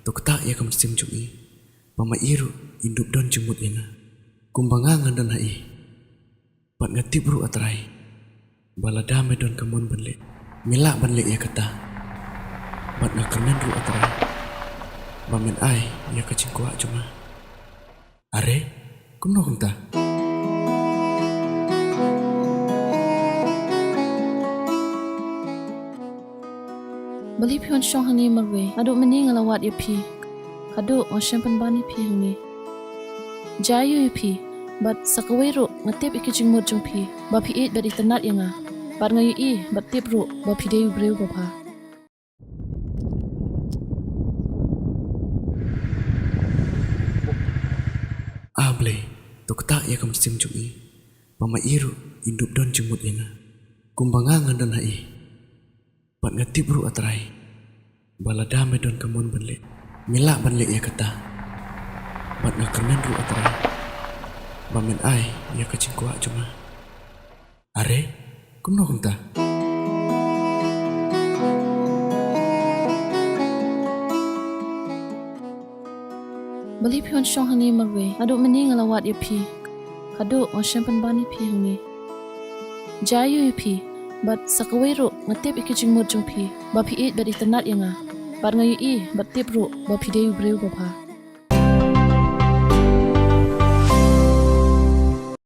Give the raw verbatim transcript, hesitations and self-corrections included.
To ktah ïa ka mynsiem jong i, ba ma i ruh in dup don jingmut ïa nga, kumba nga ngan don ha i. Bad nga tip ruh, A Trai, ba lada me don ka mon ban leh, me lah ban leh ïa kata. Bad nga kyrmen ruh, A Trai, ba men ai ïa ka jingkwah jong nga. Are, kumno kumta? Balei phi wan shong hangne marwei? Naduh mynne nga la wad ïa phi. Haduh nga shem pynban ïa phi hangne. Jia aiu ïa phi? Bad sa kawei ruh, nga tip ïa ki jingmut jong phi, ba phi ïeit bad itynnad ïa nga. Bad nga ïohi bad tip ruh ba phi dei u briew babha. A Blei, to ktah ïa ka mynsiem jong i, ba ma i ruh in dup don jingmut ïa nga, kumba nga ngan don ha i. Bad nga tip ruh, A Trai, ba lada me don ka mon ban leh, me lah ban leh ïa kata. Bad nga kyrmen ruh, A Trai, ba men ai ïa ka jingkwah jong nga. Are, kumno kumta? Balei phi wan shong hangne marwei? Naduh mynne nga la wad ïa phi. Haduh nga shem pynban ïa phi hangne. Jia aiu ïa phi? Bad sa kawei ruh, nga tip ïa ki jingmut jong phi, ba phi ïeit bad itynnad ïa nga. Bad nga ïohi bad tip ruh ba phi dei u briew babha.